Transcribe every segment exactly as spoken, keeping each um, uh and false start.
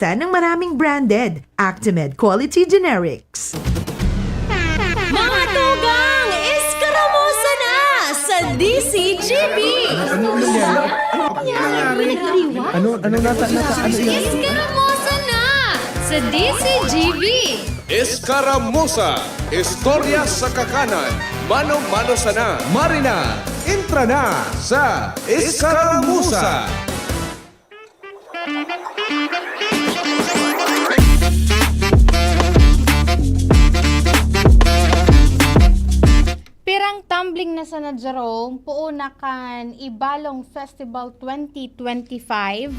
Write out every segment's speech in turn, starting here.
Tan ng maraming branded, Actimed Quality Generics. Mga tugang, eskaramosa na sa D C G B! Ano nangyari? Ano, ano nata-, nata-, ano yan? Eskaramosa na sa D C G B! Eskaramosa, istorya sa kakanan, mano-mano sana. Marina, entra na sa Eskaramusa! Pirang tumbling na sana, Jerome, poon na kan Ibalong Festival twenty twenty-five.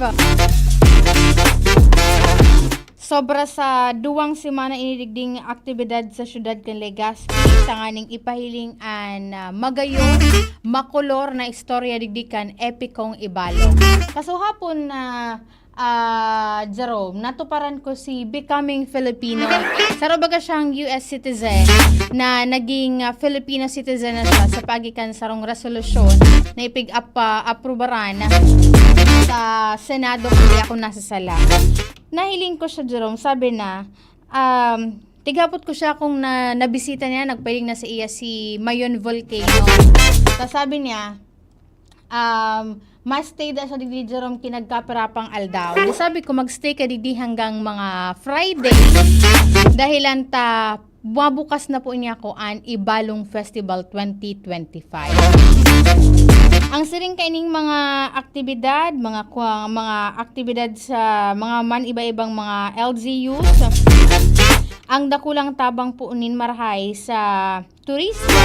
Sobra sa duwang semana ini digding aktibidad sa siyudad kan Legazpi, tanganing ipahiling an, ah, magayon, makolor na istorya digdi kan epikong Ibalong. Kasuhapon na, ah, Jerome, natuparan ko si Becoming Filipino. Saro baga siyang U S citizen na naging, ah, Filipino citizen na siya sa paagi kan sarong resolusyon na ipig-apa-, aprubaran sa Senado, kung di ako nasasala. Nahiling ko siya, Jerome, sabi na, um, tighapot ko siya kung na, nabisita niya, nagpahiling na sa iya si Mayon Volcano. Tas sabi niya, um, mas stay da siya digdi, Jerome, ki nagkapirapang aldaw. Di sabi ko, "Mag-stay ka digdi hanggang mga Friday." Dahilan ta, mabukas na po niya ko an Ibalong Festival twenty twenty-five. Ang siring kaining mga aktibidad, mga kwa-, mga aktibidad sa mga man iba-ibang mga L G Us, ang dakulang tabang po nin marahay sa turismo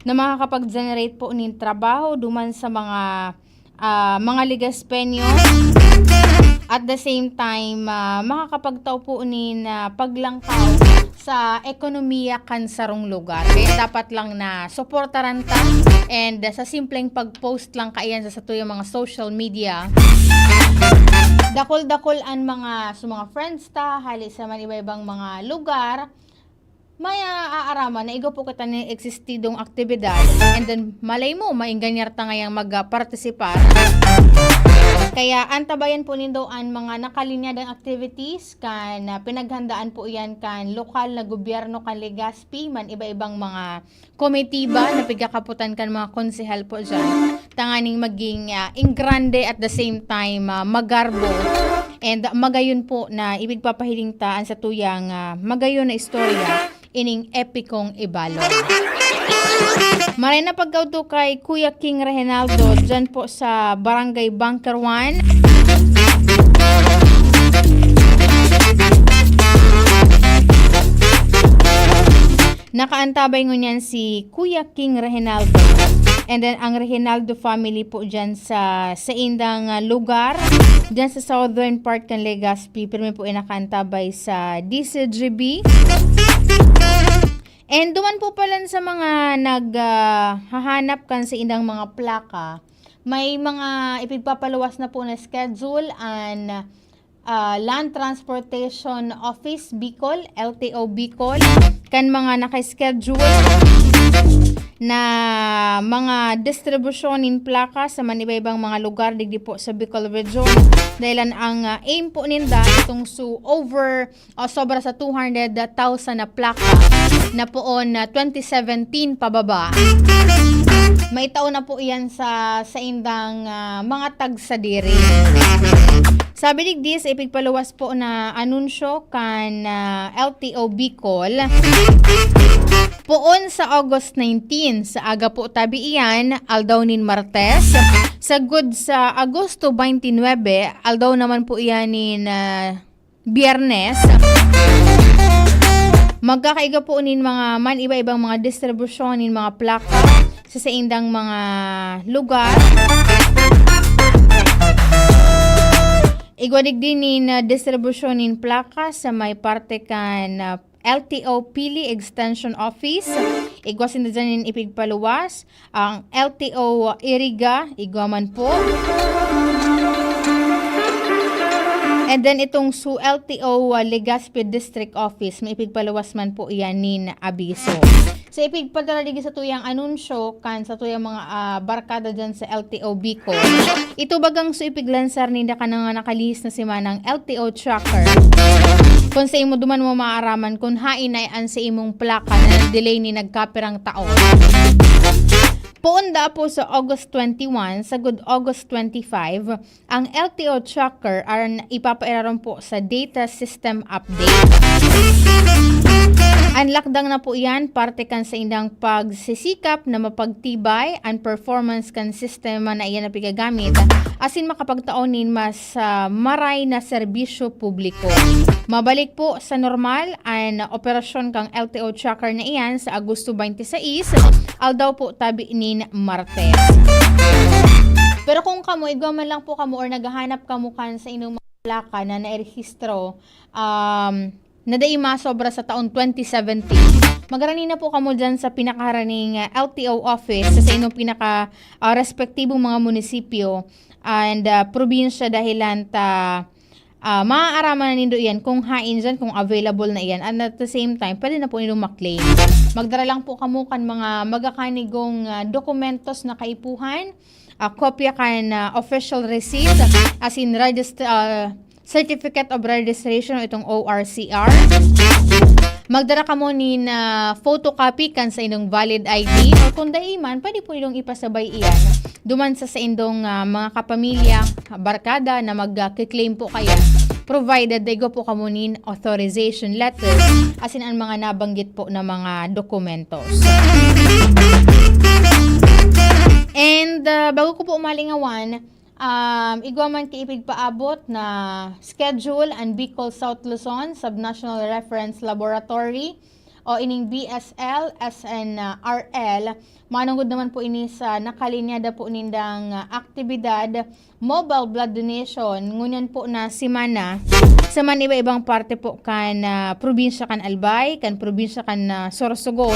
na makakapag-generate po nin trabaho duman sa mga, ah, mga Legazpeño. At the same time, ah, makakapagtao po nin, ah, paglangkaw sa ekonomiya kan sarong lugar. Kaya dapat lang na suportaran ta, and, ah, sa simpleng pag-post lang kaiyan sa satuyang mga social media, dakul-dakul an mga, sa mga friends ta, hali sa man iba-ibang mga lugar, may, ah, aaraman na igwa po kita nin existidong aktibidad, and then malay mo, maenganyar ta ngayang mag, ah, partisipar. Kaya antabayan po nindo an mga nakalinyadang activities kan, ah, pinaghandaan po iyan kan lokal na gobyerno kan Legazpi, man iba-ibang mga komitiba na pigkakapotan kan mga konsehal po diyan, tanganing maging, ah, ingrande, at the same time, ah, magarbo and magayon po na ipigpapahiling ta an satuyang, ah, magayon na istorya ining epikong Ibalong. Maray na pagkaudto kay Kuya King Reginaldo, dyan po sa Barangay Bunker One. Nakaantabay ngunyan si Kuya King Reginaldo. And then, ang Reginaldo family po dyan sa, sa indang, ah, lugar, dyan sa southern part kan Legazpi, pirmi po inakaantabay sa D C G B. And duman po palan sa mga nag, ah, hahanap kan sa indang mga plaka, may mga ipigpapaluwas na po na schedule an, ah, Land Transportation Office Bicol, L T O Bicol, kan mga naka-schedule na mga distribusyon nin plaka sa man iba-ibang mga lugar digdi po sa Bicol Region. Dahilan ang, ah, aim po ninda itong su-, over o sobra sa two hundred thousand na plaka na poon na twenty seventeen pababa, maitao na po iyan sa saindang, ah, mga tagsadiri. Sabi digdi sa ipigpaluwas po na anunsyo kan, ah, L T O Bicol, poon sa August nineteen, sa aga po tabi iyan, aldaw nin Martes, sagkod sa Agosto twenty-nine, aldaw naman po iyan nin, ah, Biyernes, magkakaigwa po nin mga man iba-ibang mga distribusyon nin mga plaka sa saindang mga lugar. Igwa digdi nin, ah, distribusyon nin plaka sa may parte kan, ah, L T O Pili Extension Office. Igwa sinda dyan nin ipigpaluwas. Ang L T O Iriga, igwa man po. And then itong su L T O, ah, Legazpi District Office, maipigpaluwas man po iyan nin abiso. So, ipigpadara digdi sa tuyang anunsyo kan sa tuyang mga, ah, barkada dyan sa L T O Bicol. Ito bagang su ipiglansar ninda kan mga nakalihis na semanang L T O tracker. Kung sa imo duman mo maaraman kung hain na an sa imong plaka na nag-delay ni nagkapirang taon. Poon da po sa August twenty-one, sagod August twenty-five, ang L T O tracker aron ipapairarom po sa data system update. An lakdang na po iyan, parte kan saindang pagsisikap na mapagtibay an performance kan sistema na iyan na pigagamit, asin makapagtao nin mas, ah, maray na serbisyo publiko. Mabalik po sa normal an operasyon kan L T O tracker na iyan sa Agosto twenty-six, aldaw po tabi nin Martes. Pero kung kamo, igwa man lang po kamo or naghahanap kamo kan sa inyong mga plaka na nairehistro, um, na dai masobra sa taon twenty seventeen, magarani na po kamo dyan sa pinakaharaning, ah, L T O office sa, sa inyong pinaka, ah, respektibong mga munisipyo and, ah, probinsya, dahilan ta, ah, maaaraman na nindo iyan kung hain dyan, kung available na iyan, and at the same time, pwede na po nindong maklaim. Magdara lang po kamo kan mga magakanigong, ah, dokumentos na kaipuhan, ah, kopya kan, ah, official receipt, asin regist-, ah, Certificate of Registration o itong O R C R. Magdara kamo nin, ah, photocopy kan sa inyong valid I D, or kung dai man, pwede po nindong ipasabay iyan duman sa saindong, ah, mga kapamilya, barkada na mag, ah, claim po kaya, provided igwa po kamo nin authorization letter, asin an mga nabanggit po na mga dokumentos. And, ah, bago ko po umalingawan, um, igwa man ki ipigpaabot na schedule an Bicol South Luzon Subnational Reference Laboratory o ining B S L S N R L. Manungod naman po ini sa nakalinyada po nindang, ah, aktibidad, mobile blood donation, ngunyan po na semana, sa man iba-ibang parte po kan, ah, probinsya kan Albay, kan probinsya kan, ah, Sorsogon,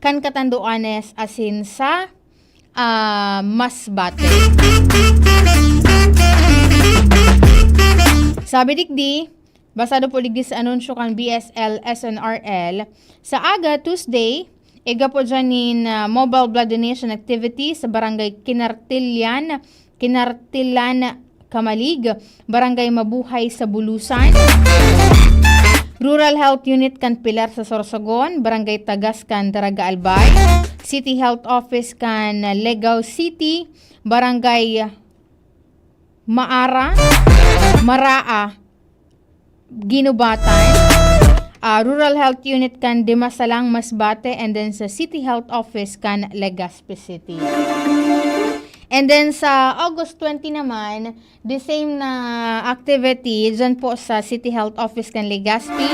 kan Catanduanes, asin sa, ah, Masbate. Sabi digdi, basado po digdi sa anunsyo kan B S L S N R L, sa aga, Tuesday, igwa po dyan nin, ah, mobile blood donation activity sa Barangay Kinartilyan, Kinartilan, Camalig, Barangay Mabuhay sa Bulusan, Rural Health Unit kan Pilar sa Sorsogon, Barangay Tagas kan Daraga Albay, City Health Office kan Legao City, Barangay Maara, Maraa, Guinobatan, ah, Rural Health Unit kan Dimasalang, Masbate, and then sa City Health Office kan Legazpi City. And then sa August twenty naman, the same na activity, dyan po sa City Health Office kan Legazpi,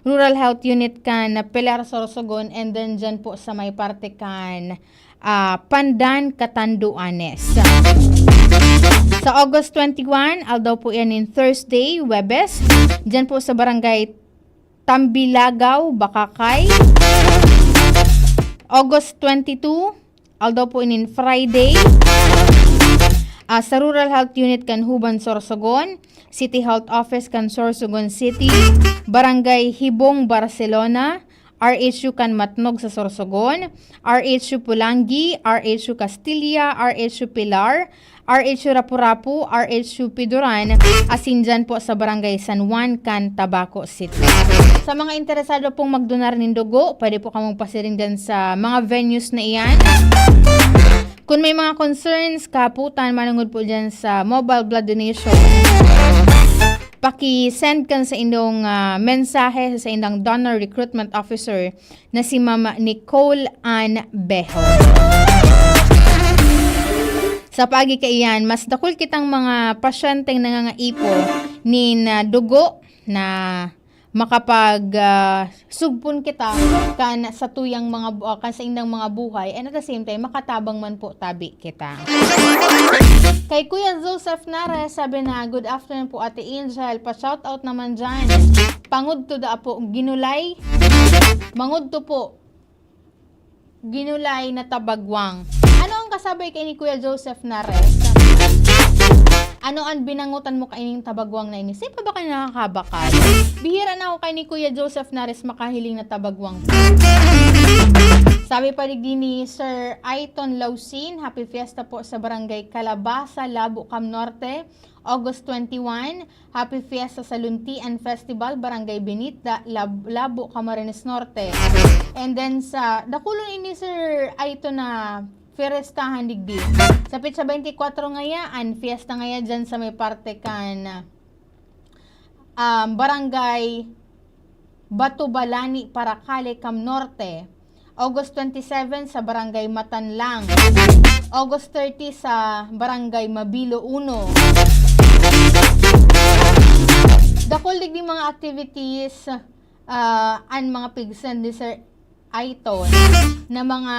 Rural Health Unit kan Pilar Sorsogon, and then dyan po sa may parte kan, ah, Pandan, Catanduanes. Sa August twenty-one, aldaw po yan in Thursday, Webes, dyan po sa Barangay Tambilagaw, Bacacay. August twenty-two, aldaw po inin Friday, ah, sa Rural Health Unit kan Huban, Sorsogon, City Health Office kan Sorsogon City, Barangay Hibong, Barcelona, R H U kan Matnog sa Sorsogon, R H U Pulangi, R H U Castilla, R H U Pilar, R H U Rapu-Rapu, R H U Piduran, asin dyan po sa Barangay San Juan kan Tabaco City. Sa mga interesado pong magdonar nin dugo, pwede po kamong pasiring dyan sa mga venues na iyan. Kung may mga concerns, kahapotan, manungod po dyan sa mobile blood donation, paki-send kan sa inyong, ah, mensahe sa inyong donor recruitment officer na si Ma'am Nicole Ann Beho. Sa paagi kaiyan, mas dakul kitang mga pasyenteng nangangaipo nin, ah, dugo na makapag, ah, sugpon kita kan sa tuyang mga bu-, ah, kan sa indang mga buhay, and at the same time, makatabang man po tabi kita. Kay Kuya Joseph Nares, sabi na, "Good afternoon po, Ate Angel. Pa-shoutout naman dyan. Pangudto da po, Ginulay. Mangudto po, Ginulay na Tabagwang." Ano ang kasabay kay ni Kuya Joseph Nares? Ano an binangotan mo kaining tabagwang na ini? Saan pa ba kayo nakakabakal? Bihira na ako kay ni Kuya Joseph Nares makahiling na tabagwang. Sabi pa digdi ni Sir Aiton Lausin, "Happy Fiesta po sa Barangay Calabasa, Labo, Cam Norte, August twenty-one. Happy Fiesta sa Luntian Festival, Barangay Benita, Lab-, Labo, Camarines Norte." And then sa, dakulon ini Sir Aiton na fiestahan digdi. Sa petsa twenty-four ngaya, an fiesta ngaya dyan sa may parte kan, um, Barangay Batubalani, Paracale, Cam Norte. August twenty-seven sa Barangay Matanlang. August thirty sa Barangay Mabilo uno. Dakul digdi mga activities, ah, an mga pig-send ni Sir Aiton na mga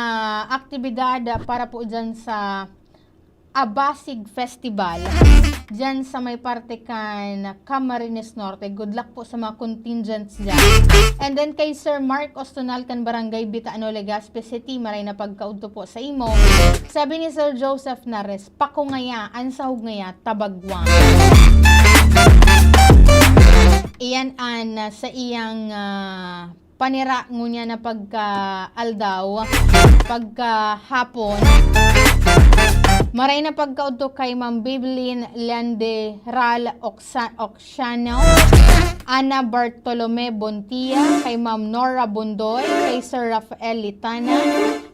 aktibidad para po dyan sa Abasig Festival dyan sa may parte kan Camarines Norte. Good luck po sa mga contingents dyan. And then kay Sir Mark Ostonal kan Barangay Bitano, Legazpi City, maray na pagkaudto po sa imo. Sabi ni Sir Joseph Nares, "Pako ngaya, an sahog ngaya, tabagwang." Iyan an, ah, sa iyang, ah, panira ngunyan na pagka-aldaw, pagkahapon. Maray na pagkaudto kay Ma'am Bibelin Lenderal Oxa-, Oxiano, Ana Bartolome Bontia, kay Ma'am Nora Bondoy, kay Sir Rafael Litana,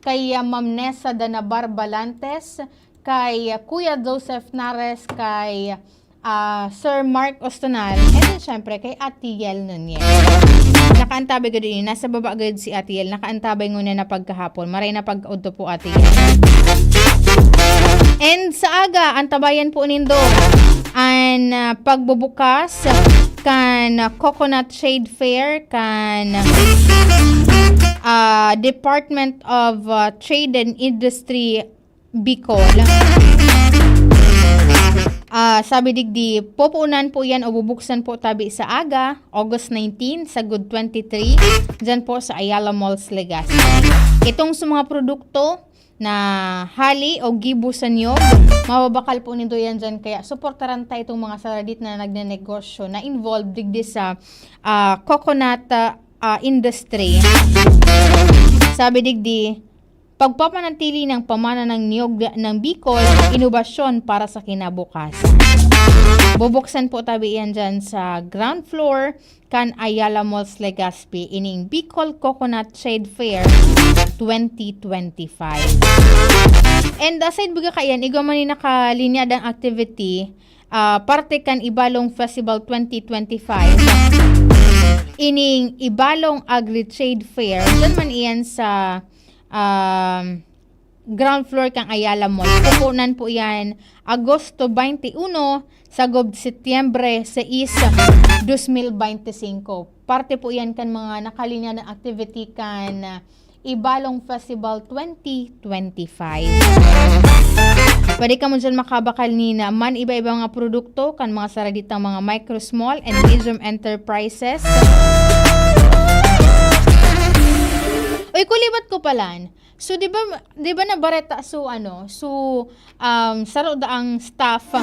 kay, ah, Ma'am Nessa Danabar Balantes, kay, ah, Kuya Joseph Nares, kay, ah, Sir Mark Ostonal, and then, syempre, kay Ate Yel Nunez. Nakaantabay ko din, nasa baba gayud si Ate Yel, nakaantabay ngunyan na pagkahapon. Maray na pagkaudto po, Ate Yel. And sa aga, antabayan po nindo an, ah, pagbubukas kan, ah, Coconut Shade Fair kan, ah, Department of, ah, Trade and Industry Bicol. Ah, sabi digdi, pupunan po yan o bubuksan po tabi sa aga, August nineteen, sagod twenty-three, dyan po sa Ayala Malls, Legazpi. Itong sa mga produkto na hali o gibo sa niyog, mababakal po nindo yan dyan. Kaya suportaran ta itong mga saradit na nagnenegosyo na involved digdi sa, ah, coconut, ah, ah, industry. Sabi digdi, pagpapanatili ng pamana ng niyog ng Bicol, inobasyon para sa kinabukasan. Bubuksan po tabi yan dyan sa ground floor kan Ayala Malls, Legazpi, ining Bicol Coconut Shade Fair twenty twenty-five. And aside baga kaiyan, igwa man ni nakalinyadang activity, ah, parte kan Ibalong Festival twenty twenty-five, ining Ibalong Agri Trade Fair, dyan man iyan sa um, ground floor kan Ayala Mall. Pupunan po yan, Agosto twenty-one, sagod Setyembre sais, dos mil bente singko. Parte po yan kan mga nakalinya na activity kan, ah, Ibalong Festival twenty twenty-five. Pwede kamo dyan makabakal ni na man iba-iba mga produkto kan mga saraditang mga micro, small, and medium enterprises. Uy, kulibat ko palan. So, di ba, di ba nabareta, so, ano, so, um, saro da ang staff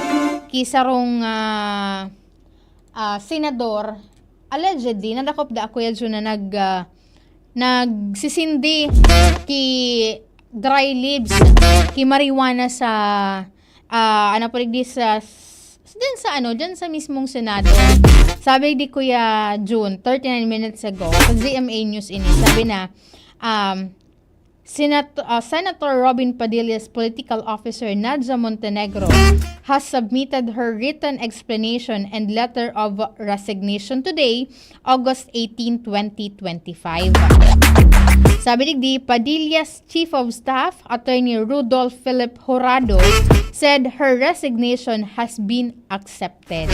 ki sarong, ah, ah, senador, allegedly, nadakop da, Kuya Jun, na nag, ah, nagsisindi ki dry leaves, ki marijuana sa, ah, ano po, digdi sa, s-, dyan sa, ano, dyan sa mismong Senado. Sabi di Kuya Jun, thirty-nine minutes ago, sa G M A News ini, sabi na, um, Senat-, ah, Senator Robin Padillas' political officer Nadia Montenegro has submitted her written explanation and letter of resignation today, August eighteen, twenty twenty-five. Sabi digdi, Padillas' Chief of Staff, Attorney Rudolph Philip Horado, said her resignation has been accepted.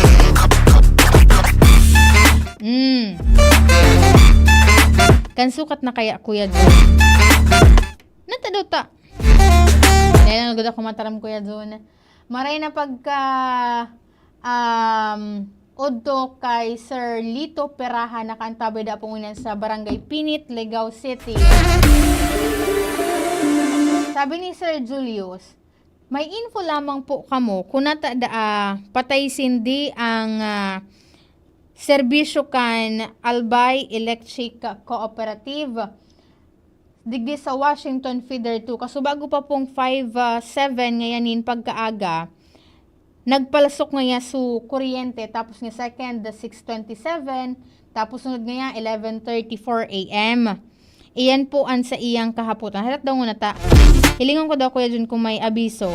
Mm. Kan sukat na kaya, Kuya Jun? Nata daw ta. Dahil nagod ako mataram, Kuya Jun. Maray na pagka, um, udto kay Sir Lito Peraha, nakaantabay da po ngunyan sa Barangay Pinit, Legao City. Sabi ni Sir Julius, May info lamang po kamo, kun nata daa patay sindi ang, ah, serbisyo kan Albay Electric Cooperative digdi sa Washington Feeder two. Kasubago pa pong five, ah, seven ngayanin pagkaaga, nagpalasok ngaya su kuryente, tapos nga second, six twenty-seven, tapos sunod ngaya, eleven thirty-four A M. Iyan po an sa iyang kahapotan. Halat daw nguna ta. Hilingon ko daw, Kuya Jun, kung may abiso.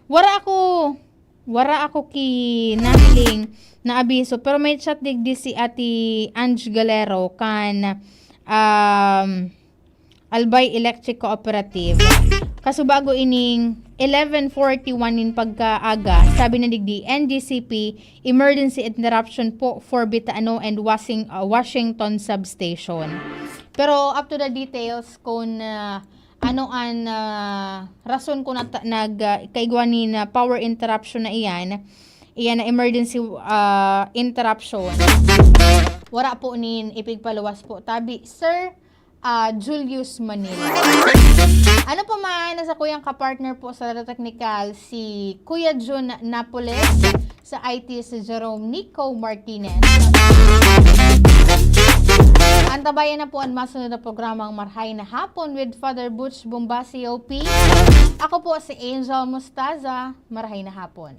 Wara ako, wara ako ki nahiling na abiso, pero may chat digdi si Ate Ange Galero kan, um, Albay Electric Cooperative. Kasubago ining eleven forty-one nin pagkaaga, sabi na digdi, N G C P, emergency interruption po for Bitano and Wasing-, ah, Washington Substation. Pero up to the details kung, ah, ano an, ah, rason kung nata-, nag, ah, kaigwa nin, ah, power interruption na iyan, iyan na emergency, ah, interruption. Wara po nin ipigpaluwas po tabi, Sir, ah, Julius Manila. Ano po man, nasa kuyang kapartner po sa technical si Kuya Jun Napoles, sa I T si Jerome Nico Martinez. Antabayan na po ang masunod na programang Marhay na Hapon with Father Butch Bomba, C O P. Ako po si Angel Mostaza. Marhay na hapon.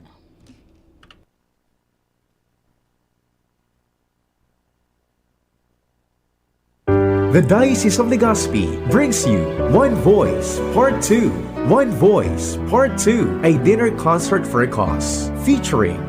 The Diocese of Legazpi brings you One Voice Part two. One Voice Part two, a dinner concert for a cause, featuring